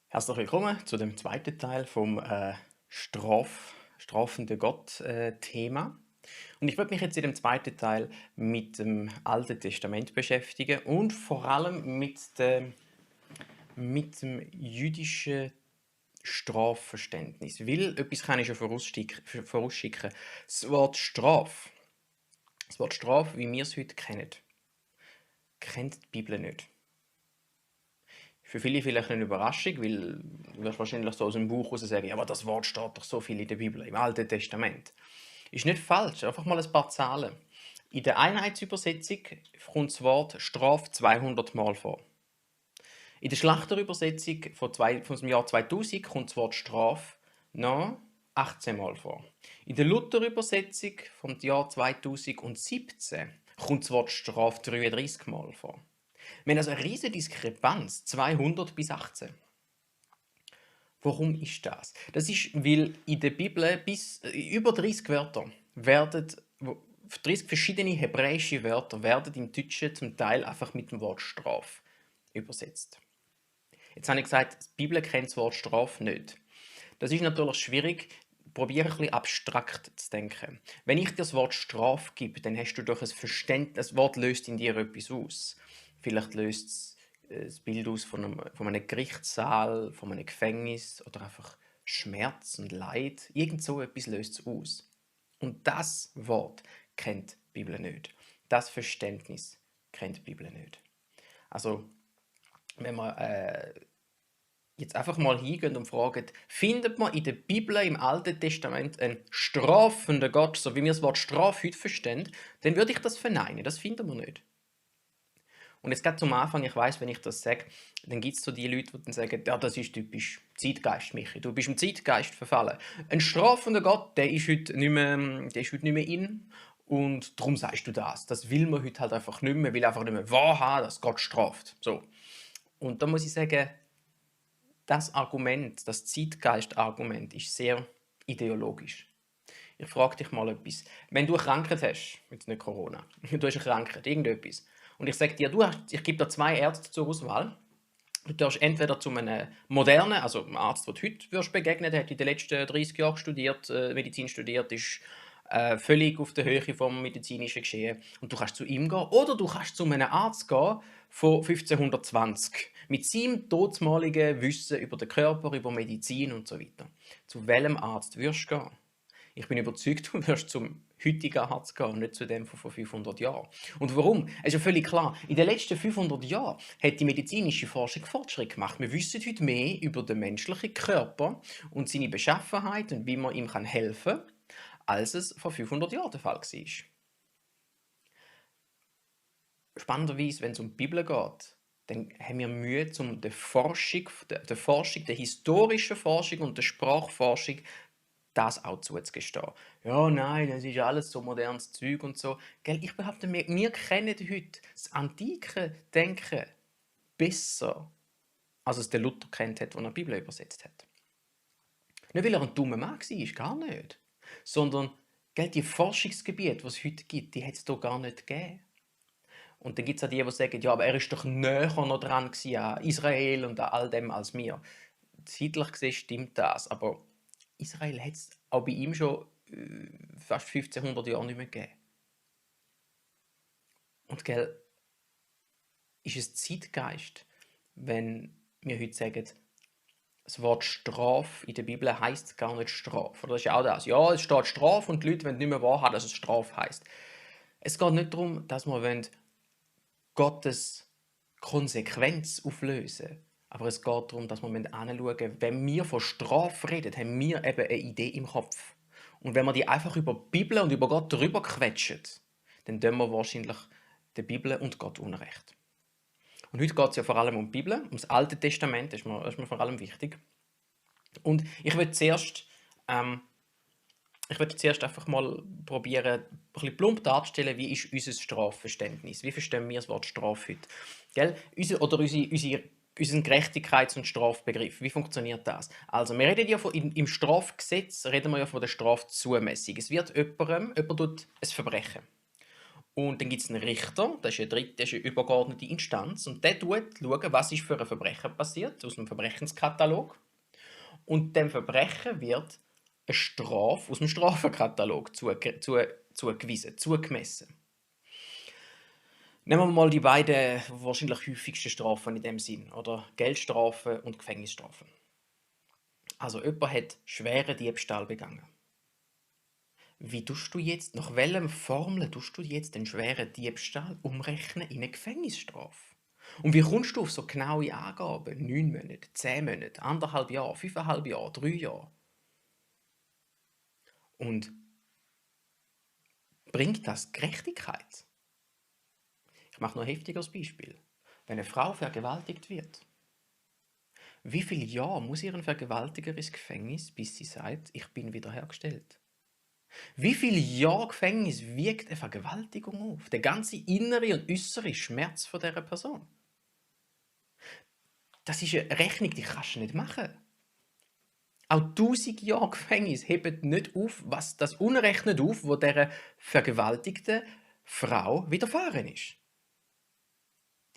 Herzlich willkommen zu dem zweiten Teil vom strafende Gott-Thema. Und ich würde mich jetzt in dem zweiten Teil mit dem Alten Testament beschäftigen und vor allem mit dem jüdischen Strafverständnis. Weil, etwas kann ich schon vorausschicken. Das Wort Strafe, wie wir es heute kennen, kennt die Bibel nicht. Für viele vielleicht eine Überraschung, weil du wirst wahrscheinlich so aus dem Buch raus sagen, ja, aber das Wort steht doch so viel in der Bibel, im Alten Testament. Ist nicht falsch, einfach mal ein paar Zahlen. In der Einheitsübersetzung kommt das Wort Strafe 200 Mal vor. In der Schlachterübersetzung von dem Jahr 2000 kommt das Wort Strafe noch 18 Mal vor. In der Luther-Übersetzung vom Jahr 2017 kommt das Wort Strafe 33 Mal vor. Wir haben also eine riesige Diskrepanz, 200 bis 18. Warum ist das? Das ist, weil in der Bibel bis über 30 Wörter werden, 30 verschiedene hebräische Wörter werden im Deutschen zum Teil einfach mit dem Wort Straf übersetzt. Jetzt habe ich gesagt, die Bibel kennt das Wort Straf nicht. Das ist natürlich schwierig. Probiere ein bisschen abstrakt zu denken. Wenn ich dir das Wort Straf gebe, dann hast du doch ein Verständnis, das Wort löst in dir etwas aus. Vielleicht löst es das Bild aus von einem Gerichtssaal, von einem Gefängnis oder einfach Schmerz und Leid. Irgend so etwas löst es aus. Und das Wort kennt die Bibel nicht. Das Verständnis kennt die Bibel nicht. Also, wenn man jetzt einfach mal hingehen und fragen, findet man in der Bibel, im Alten Testament, einen strafenden Gott, so wie wir das Wort Strafe heute verstehen, dann würde ich das verneinen. Das finden wir nicht. Und jetzt gerade zum Anfang, ich weiß, wenn ich das sage, dann gibt es so die Leute, die dann sagen, ja, das ist typisch Zeitgeist, Michi. Du bist im Zeitgeist verfallen. Ein strafender Gott, der ist heute nicht mehr in. Und darum sagst du das. Das will man heute halt einfach nicht mehr, will einfach nicht mehr wahrhaben, dass Gott straft. So. Und da muss ich sagen, das Argument, das Zeitgeist-Argument, ist sehr ideologisch. Ich frage dich mal etwas. Wenn du eine Krankheit hast, jetzt nicht Corona, du hast eine Krankheit, irgendetwas, und ich sage dir, ich gebe dir zwei Ärzte zur Auswahl. Du darfst entweder zu einem modernen, also einem Arzt, den du heute wirst begegnen, der hat in den letzten 30 Jahren studiert, Medizin studiert, ist völlig auf der Höhe vom medizinischen Geschehen. Und du kannst zu ihm gehen. Oder du kannst zu einem Arzt gehen von 1520 mit seinem todesmaligen Wissen über den Körper, über Medizin und so weiter. Zu welchem Arzt wirst du gehen? Ich bin überzeugt, du wirst zum heutigen Arzt gehen und nicht zu dem von vor 500 Jahren. Und warum? Es ist ja völlig klar. In den letzten 500 Jahren hat die medizinische Forschung Fortschritt gemacht. Wir wissen heute mehr über den menschlichen Körper und seine Beschaffenheit und wie man ihm helfen kann, als es vor 500 Jahren der Fall war. Spannenderweise, wenn es um die Bibel geht, dann haben wir Mühe, der Forschung, der historischen Forschung und der Sprachforschung das auch zuzugestehen. Ja, nein, das ist alles so modernes Zeug und so. Gell, ich behaupte, wir kennen heute das antike Denken besser, als es der Luther kennt hat, als er die Bibel übersetzt hat. Nicht, weil er ein dummer Mann war, gar nicht. Sondern, gell, die Forschungsgebiete, die es heute gibt, die hat es hier gar nicht gegeben. Und dann gibt es auch die sagen, ja, aber er ist doch näher noch dran an Israel und an all dem als wir. Zeitlich gesehen stimmt das, aber Israel hat es auch bei ihm schon fast 1500 Jahre nicht mehr gegeben. Und gell, ist es Zeitgeist, wenn wir heute sagen, das Wort Strafe in der Bibel heisst gar nicht Strafe. Oder das ist ja auch das. Ja, es steht Strafe und die Leute wollen nicht mehr wahrhaben, dass es Strafe heisst. Es geht nicht darum, dass wir Gottes Konsequenz auflösen. Aber es geht darum, dass wir anschauen, wenn wir von Strafe reden, haben wir eben eine Idee im Kopf. Und wenn wir die einfach über die Bibel und über Gott drüber quetschen, dann tun wir wahrscheinlich der Bibel und Gott Unrecht. Und heute geht es ja vor allem um die Bibel, um das Alte Testament, das ist mir vor allem wichtig. Und ich will zuerst einfach mal probieren, ein bisschen plump darzustellen, wie ist unser Strafverständnis? Wie verstehen wir das Wort Strafe heute? Gell? Unseren Gerechtigkeits- und Strafbegriff. Wie funktioniert das? Also, wir reden ja im Strafgesetz reden wir ja von der Strafzumessung. Es wird jemand tut ein Verbrechen. Und dann gibt es einen Richter, das ist eine übergeordnete Instanz, und der schaut, was ist für ein Verbrechen passiert, aus dem Verbrechenskatalog. Und dem Verbrechen wird eine Strafe aus dem Strafenkatalog zugemessen. Nehmen wir mal die beiden wahrscheinlich häufigsten Strafen in dem Sinn, oder Geldstrafe und Gefängnisstrafe. Also jemand hat schweren Diebstahl begangen. Wie tust du jetzt, nach welcher Formel tust du jetzt den schweren Diebstahl umrechnen in eine Gefängnisstrafe? Und wie kommst du auf so genaue Angaben? 9 Monate, 10 Monate, 1,5 Jahre, 5,5 Jahre, 3 Jahre. Und bringt das Gerechtigkeit? Ich mache noch ein heftigeres Beispiel. Wenn eine Frau vergewaltigt wird, wie viele Jahre muss ihren Vergewaltiger ins Gefängnis, bis sie sagt, ich bin wiederhergestellt? Wie viele Jahre Gefängnis wiegt eine Vergewaltigung auf? Der ganze innere und äußere Schmerz von dieser Person. Das ist eine Rechnung, die kannst du nicht machen. Auch 1000 Jahre Gefängnis heben nicht auf, was das Unrecht nicht auf, wo dieser vergewaltigten Frau widerfahren ist.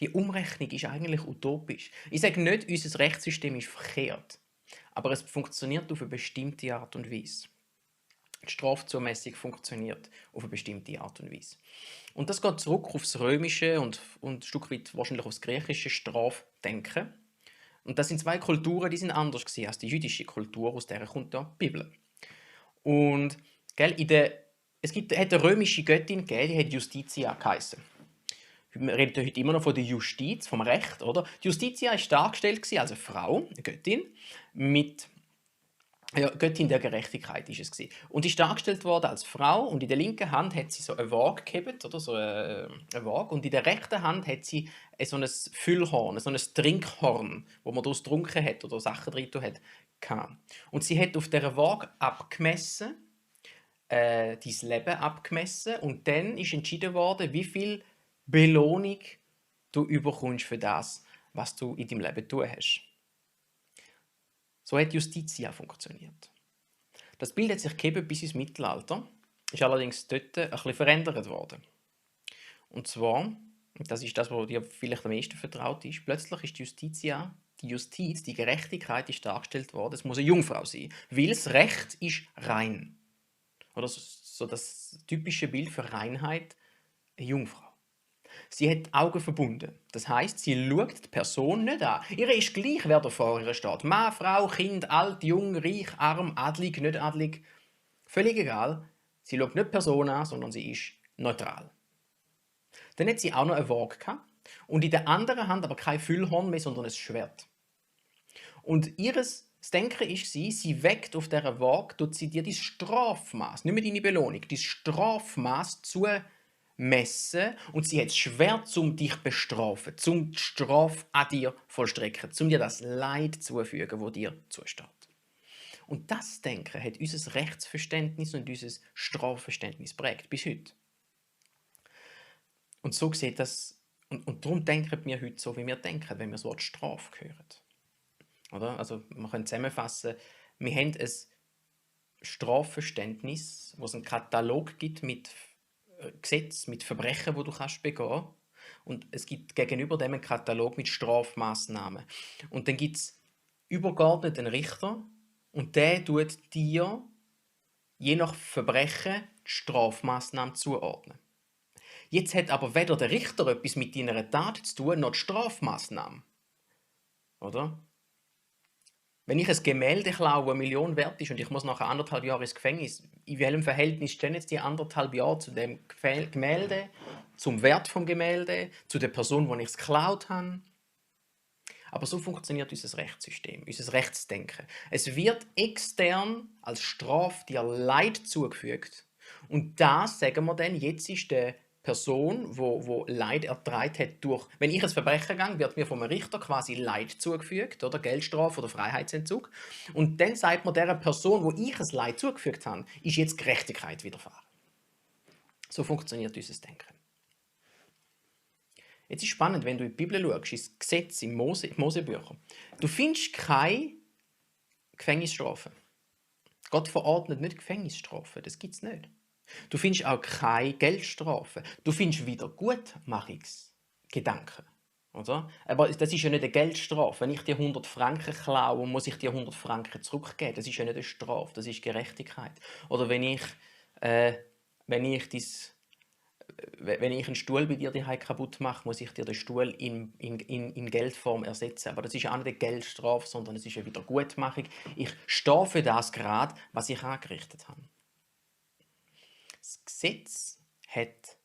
Die Umrechnung ist eigentlich utopisch. Ich sage nicht, unser Rechtssystem ist verkehrt, aber es funktioniert auf eine bestimmte Art und Weise. Die Strafzumessung funktioniert auf eine bestimmte Art und Weise. Und das geht zurück aufs römische und ein Stück weit wahrscheinlich aufs griechische Strafdenken. Und das sind zwei Kulturen, die sind anders gewesen als die jüdische Kultur, aus der kommt ja die Bibel. Und gell, hat eine römische Göttin gegeben, die hat Justitia geheißen. Wir reden heute immer noch von der Justiz, vom Recht, oder? Die Justitia war dargestellt als eine Frau, eine Göttin, Göttin der Gerechtigkeit ist es gewesen. Und die ist dargestellt worden als Frau, und in der linken Hand hat sie so eine Waage gehabt, oder so eine Waage, und in der rechten Hand hat sie so ein Füllhorn, so ein Trinkhorn, wo man daraus getrunken hat oder Sachen drin hat. Und sie hat auf dieser Waage abgemessen, dein Leben abgemessen, und dann ist entschieden worden, wie viel Belohnung du überkommst für das, was du in deinem Leben tun hast. So hat Justitia funktioniert. Das Bild hat sich gegeben bis ins Mittelalter, ist allerdings dort ein bisschen verändert worden. Und zwar, das ist das, was dir vielleicht am meisten vertraut ist, plötzlich ist die Justitia, die Justiz, die Gerechtigkeit ist dargestellt worden, es muss eine Jungfrau sein, weil das Recht ist rein. Oder so das typische Bild für Reinheit, eine Jungfrau. Sie hat die Augen verbunden. Das heißt, sie schaut die Person nicht an. Ihr ist gleich, wer da vor ihr steht. Mann, Frau, Kind, alt, jung, reich, arm, adlig, nicht adlig. Völlig egal. Sie schaut nicht die Person an, sondern sie ist neutral. Dann hat sie auch noch eine Waage gehabt. Und in der anderen Hand aber kein Füllhorn mehr, sondern ein Schwert. Und das Denken ist sie weckt auf dieser Waage, tut sie dir das Strafmaß, nicht mehr deine Belohnung, das Strafmaß zu messen, und sie hat das Schwert, um dich zu bestrafen, um die Strafe an dir vollstrecken, um dir das Leid zufügen, das dir zusteht. Und das Denken hat unser Rechtsverständnis und unser Strafverständnis prägt, bis heute. Und so sieht das, und darum denken wir heute so, wie wir denken, wenn wir das Wort Strafe hören. Oder? Also, man kann zusammenfassen, wir haben ein Strafverständnis, wo es einen Katalog gibt mit Gesetzen, mit Verbrechen, die du begehen kannst. Und es gibt gegenüber dem einen Katalog mit Strafmaßnahmen. Und dann gibt es übergeordnet einen Richter, und der tut dir je nach Verbrechen die Strafmaßnahmen zuordnen. Jetzt hat aber weder der Richter etwas mit deiner Tat zu tun, noch die Strafmaßnahme. Oder? Wenn ich ein Gemälde klaue, das 1 Million wert ist, und ich muss nach 1,5 Jahren ins Gefängnis, in welchem Verhältnis stehen jetzt die 1,5 Jahre zu dem Gemälde, zum Wert vom Gemälde, zu der Person, die ich es geklaut habe? Aber so funktioniert unser Rechtssystem, unser Rechtsdenken. Es wird extern als Strafe dir Leid zugefügt. Und das, sagen wir dann, jetzt ist der Person, wo Leid ertragen hat durch, wenn ich ein Verbrechen gehe, wird mir vom Richter quasi Leid zugefügt, oder Geldstrafe oder Freiheitsentzug. Und dann sagt man der Person, wo ich ein Leid zugefügt habe, ist jetzt Gerechtigkeit widerfahren. So funktioniert unser Denken. Jetzt ist spannend, wenn du in die Bibel schaust, ins Gesetz, in Mosebücher. Du findest keine Gefängnisstrafe. Gott verordnet nicht Gefängnisstrafe, das gibt es nicht. Du findest auch keine Geldstrafe. Du findest Wiedergutmachungsgedanken. Oder? Aber das ist ja nicht eine Geldstrafe. Wenn ich dir 100 Franken klaue, muss ich dir 100 Franken zurückgeben. Das ist ja nicht eine Strafe, das ist Gerechtigkeit. Oder äh, wenn ich wenn ich einen Stuhl bei dir daheim kaputt mache, muss ich dir den Stuhl in Geldform ersetzen. Aber das ist ja auch nicht eine Geldstrafe, sondern es ist eine Wiedergutmachung. Ich stehe für das gerade, was ich angerichtet habe. Das Gesetz hat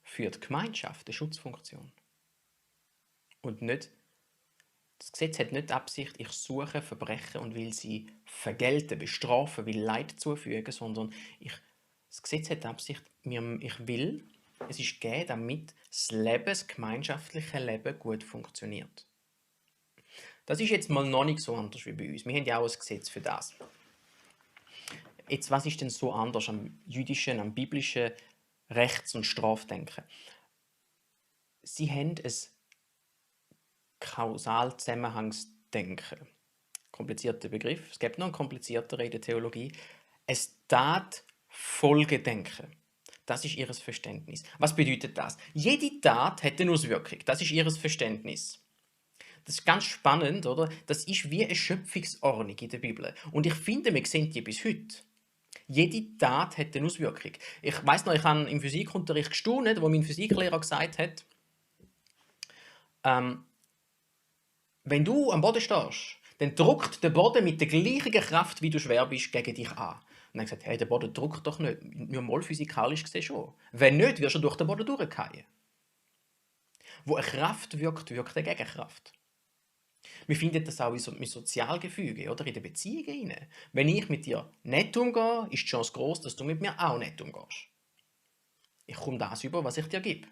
für die Gemeinschaft eine Schutzfunktion. Und nicht, das Gesetz hat nicht die Absicht, ich suche Verbrechen und will sie vergelten, bestrafen, will Leid zufügen, sondern das Gesetz hat die Absicht, es ist gegeben, damit das gemeinschaftliche Leben gut funktioniert. Das ist jetzt mal noch nicht so anders wie bei uns. Wir haben ja auch ein Gesetz für das. Jetzt, was ist denn so anders am jüdischen, am biblischen Rechts- und Strafdenken? Sie haben ein Kausalzusammenhangsdenken. Komplizierter Begriff. Es gibt noch einen komplizierteren in der Theologie. Ein Tat-Folgedenken. Das ist ihr Verständnis. Was bedeutet das? Jede Tat hat eine Auswirkung. Das ist ihr Verständnis. Das ist ganz spannend, oder? Das ist wie eine Schöpfungsordnung in der Bibel. Und ich finde, wir sehen die bis heute. Jede Tat hat eine Auswirkung. Ich weiss noch, ich habe im Physikunterricht gestaunt, wo mein Physiklehrer gesagt hat, wenn du am Boden stehst, dann drückt der Boden mit der gleichen Kraft, wie du schwer bist, gegen dich an. Und dann gesagt, hey, der Boden drückt doch nicht. Nur mal physikalisch gesehen schon. Wenn nicht, wirst du durch den Boden durchfallen. Wo eine Kraft wirkt, wirkt eine Gegenkraft. Wir finden das auch mit Sozialgefüge oder in den Beziehungen. Wenn ich mit dir nett umgehe, ist die Chance groß, dass du mit mir auch nett umgehst. Ich komme das über, was ich dir gebe.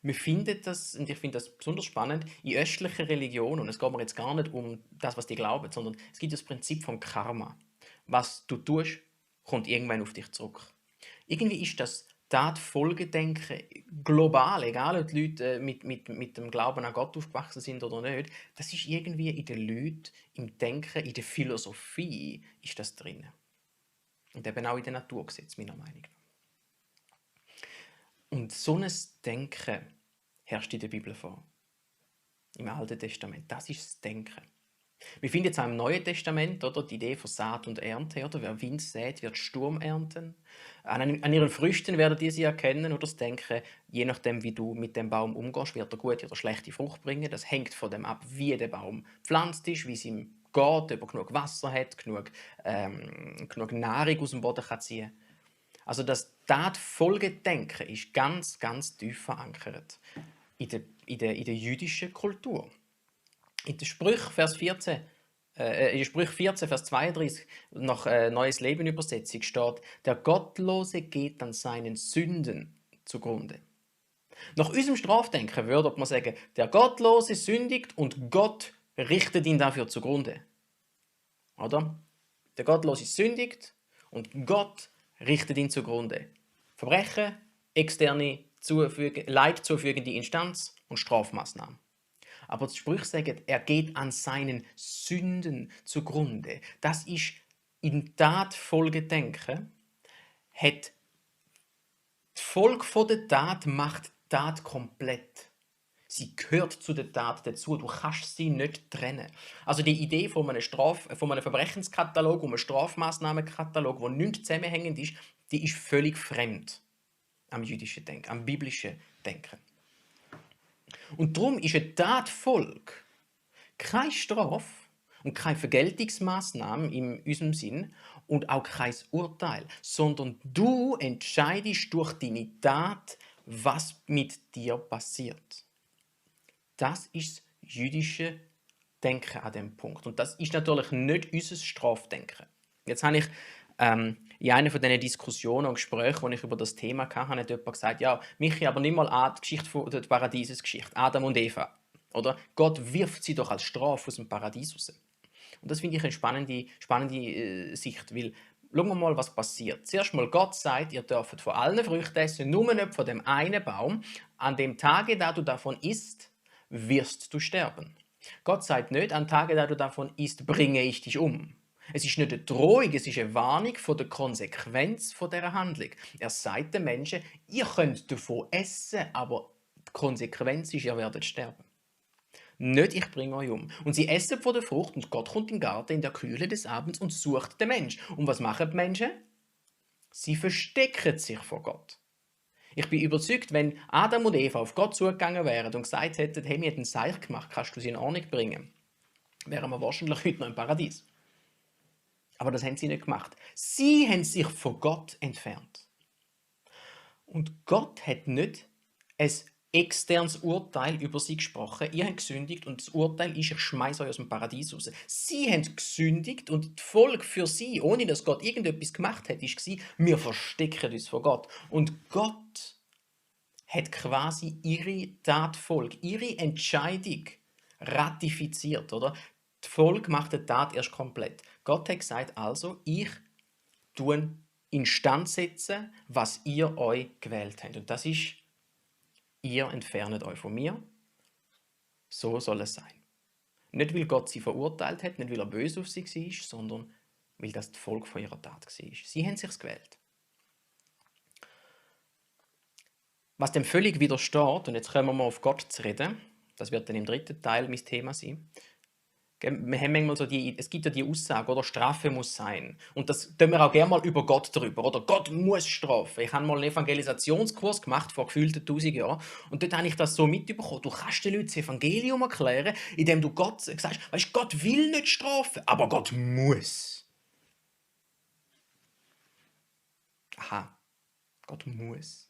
Wir finden das, und ich finde das besonders spannend, in östlichen Religionen, und es geht mir jetzt gar nicht um das, was die glauben, sondern es gibt das Prinzip vom Karma. Was du tust, kommt irgendwann auf dich zurück. Irgendwie ist das Tat-Folgedenken global, egal ob die Leute mit dem Glauben an Gott aufgewachsen sind oder nicht, das ist irgendwie in den Leuten, im Denken, in der Philosophie ist das drin. Und eben auch in den Naturgesetzen, meiner Meinung nach. Und so ein Denken herrscht in der Bibel vor. Im Alten Testament. Das ist das Denken. Wir finden jetzt auch im Neuen Testament oder, die Idee von Saat und Ernte. Oder? Wer Wind sät, wird Sturm ernten. An ihren Früchten werdet ihr sie erkennen. Oder das Denken, je nachdem, wie du mit dem Baum umgehst, wird er gute oder schlechte Frucht bringen. Das hängt von dem ab, wie der Baum pflanzt ist, wie es ihm geht, ob er genug Wasser hat, genug Nahrung aus dem Boden kann ziehen. Also das Tat-Folgedenken ist ganz, ganz tief verankert in der jüdischen Kultur. In der Sprüche, Vers 14, in der Sprüche 14, Vers 32, nach Neues Leben Übersetzung steht, der Gottlose geht an seinen Sünden zugrunde. Nach unserem Strafdenken würde man sagen, der Gottlose sündigt und Gott richtet ihn dafür zugrunde. Oder? Der Gottlose sündigt und Gott richtet ihn zugrunde. Verbrechen, externe Leid zufügende Instanz und Strafmaßnahmen. Aber die Sprüche sagen, er geht an seinen Sünden zugrunde. Das ist in Tat-Folgedenken, hat die Folge der Tat macht die Tat komplett. Sie gehört zu der Tat dazu. Du kannst sie nicht trennen. Also die Idee von einem Verbrechenskatalog, einem Strafmaßnahmenkatalog, der nicht zusammenhängend ist, die ist völlig fremd am jüdischen Denken, am biblischen Denken. Und darum ist eine Tatfolge keine Strafe und keine Vergeltungsmaßnahme in unserem Sinn und auch kein Urteil, sondern du entscheidest durch deine Tat, was mit dir passiert. Das ist das jüdische Denken an diesem Punkt. Und das ist natürlich nicht unser Strafdenken. Jetzt habe ich in einer von diesen Diskussionen und Gesprächen, die ich über das Thema hatte, hat jemand gesagt, ja, Michi, aber nimm mal an die Geschichte von der Paradiesesgeschichte, Adam und Eva. Oder? Gott wirft sie doch als Strafe aus dem Paradies raus. Und das finde ich eine spannende Sicht, weil schauen wir mal, was passiert. Zuerst mal, Gott sagt, ihr dürft von allen Früchten essen, nur nicht von dem einen Baum. An dem Tage, da du davon isst, wirst du sterben. Gott sagt nicht, an Tage, da du davon isst, bringe ich dich um. Es ist nicht eine Drohung, es ist eine Warnung von der Konsequenz von dieser Handlung. Er sagt den Menschen, ihr könnt davon essen, aber die Konsequenz ist, ihr werdet sterben. Nicht, ich bringe euch um. Und sie essen von der Frucht und Gott kommt in den Garten in der Kühle des Abends und sucht den Menschen. Und was machen die Menschen? Sie verstecken sich vor Gott. Ich bin überzeugt, wenn Adam und Eva auf Gott zugegangen wären und gesagt hätten, hey, wir haben einen Seich gemacht, kannst du sie in Ordnung bringen, wären wir wahrscheinlich heute noch im Paradies. Aber das haben sie nicht gemacht. Sie haben sich von Gott entfernt. Und Gott hat nicht ein externes Urteil über sie gesprochen. Ihr habt gesündigt und das Urteil ist, ich schmeiße euch aus dem Paradies raus. Sie haben gesündigt und die Folge für sie, ohne dass Gott irgendetwas gemacht hat, war, wir verstecken uns vor Gott. Und Gott hat quasi ihre Tatfolge, ihre Entscheidung ratifiziert, oder? Die Folge macht die Tat erst komplett. Gott hat gesagt, also, ich tue instand setzen, was ihr euch gewählt habt. Und das ist, ihr entfernt euch von mir. So soll es sein. Nicht, weil Gott sie verurteilt hat, nicht, weil er böse auf sie war, sondern weil das die Folge von ihrer Tat war. Sie haben sich's gewählt. Was dem völlig widersteht, und jetzt kommen wir mal auf Gott zu reden, das wird dann im dritten Teil mein Thema sein. Wir haben manchmal so es gibt ja die Aussage, oder Strafe muss sein. Und das tun wir auch gerne mal über Gott drüber, oder Gott muss strafen. Ich habe mal einen Evangelisationskurs gemacht vor gefühlten 1000 Jahren und dort habe ich das so mitbekommen. Du kannst den Leuten das Evangelium erklären, indem du Gott sagst, weißt, Gott will nicht strafen, aber Gott muss. Aha, Gott muss.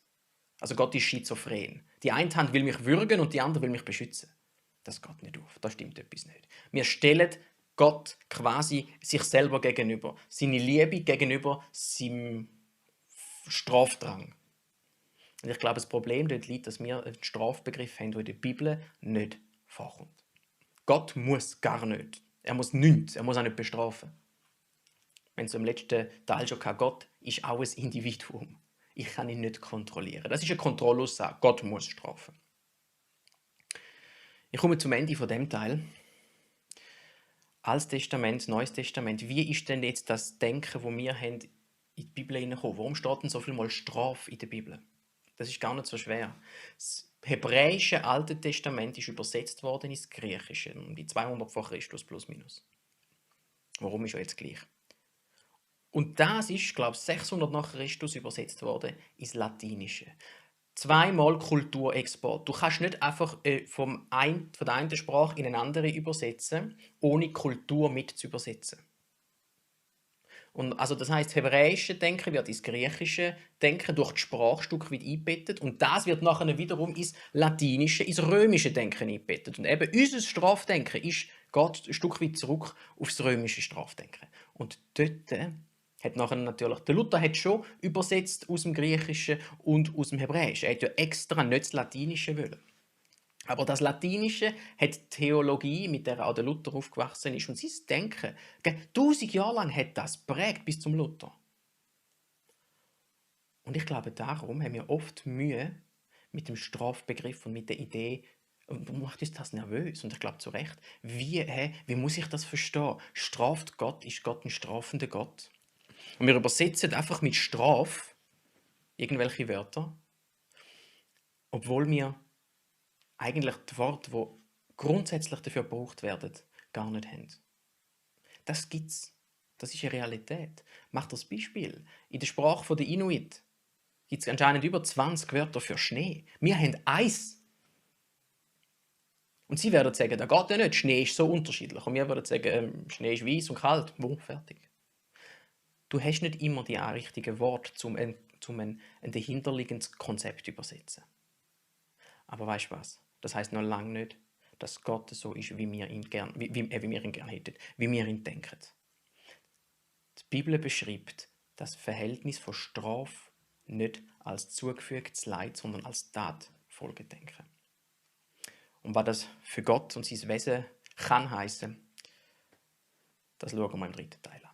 Also Gott ist schizophren. Die eine Hand will mich würgen und die andere will mich beschützen. Das geht nicht auf. Da stimmt etwas nicht. Wir stellen Gott quasi sich selber gegenüber. Seine Liebe gegenüber seinem Strafdrang. Und ich glaube, das Problem dort liegt, dass wir einen Strafbegriff haben, der in der Bibel nicht vorkommt. Gott muss gar nicht. Er muss nichts. Er muss auch nicht bestrafen. Wenn es im letzten Teil schon kam, Gott ist auch ein Individuum. Ich kann ihn nicht kontrollieren. Das ist eine Kontrollaussage. Gott muss strafen. Ich komme zum Ende von dem Teil. Altes Testament, Neues Testament. Wie ist denn jetzt das Denken, das wir haben, in die Bibel hineingekommen? Warum steht denn so viel mal Strafe in der Bibel? Das ist gar nicht so schwer. Das hebräische Alte Testament ist übersetzt worden ins Griechische, um die 200 vor Christus plus minus. Warum ist ja jetzt gleich? Und das ist, glaube ich, 600 nach Christus übersetzt worden ins Latinische. Zweimal Kulturexport. Du kannst nicht einfach von der einen Sprache in eine andere übersetzen, ohne Kultur mit zu übersetzen. Und also das heißt, das hebräische Denken wird ins griechische Denken durch die Sprachstücke wieder eingebettet und das wird nachher wiederum ins latinische, ins römische Denken eingebettet. Und eben unser Strafdenken geht ein Stück weit zurück auf das römische Strafdenken. Und dort hat nachher natürlich, der Luther hat schon übersetzt aus dem Griechischen und aus dem Hebräischen. Er hat ja extra nicht das Latinische wollen. Aber das Latinische hat die Theologie, mit der auch der Luther aufgewachsen ist, und sein Denken, 1000 Jahre lang hat das prägt bis zum Luther. Und ich glaube, darum haben wir oft Mühe mit dem Strafbegriff und mit der Idee, macht uns das nervös? Und ich glaube zu Recht, wie muss ich das verstehen? Straft Gott? Ist Gott ein strafender Gott? Und wir übersetzen einfach mit Straf irgendwelche Wörter, obwohl wir eigentlich die Worte, die grundsätzlich dafür gebraucht werden, gar nicht haben. Das gibt's. Das ist eine Realität. Macht das Beispiel. In der Sprache der Inuit gibt es anscheinend über 20 Wörter für Schnee. Wir haben Eis. Und sie werden sagen, das geht ja nicht, Schnee ist so unterschiedlich. Und wir würden sagen, Schnee ist weiß und kalt. Fertig. Du hast nicht immer die richtigen Worte, um ein dahinterliegendes Konzept zu übersetzen. Aber weißt du was? Das heißt noch lange nicht, dass Gott so ist, wie wir ihn gerne hätten, wie wir ihn denken. Die Bibel beschreibt das Verhältnis von Strafe nicht als zugefügtes Leid, sondern als Tatfolgedenken. Und was das für Gott und sein Wesen kann heißen, das schauen wir im dritten Teil an.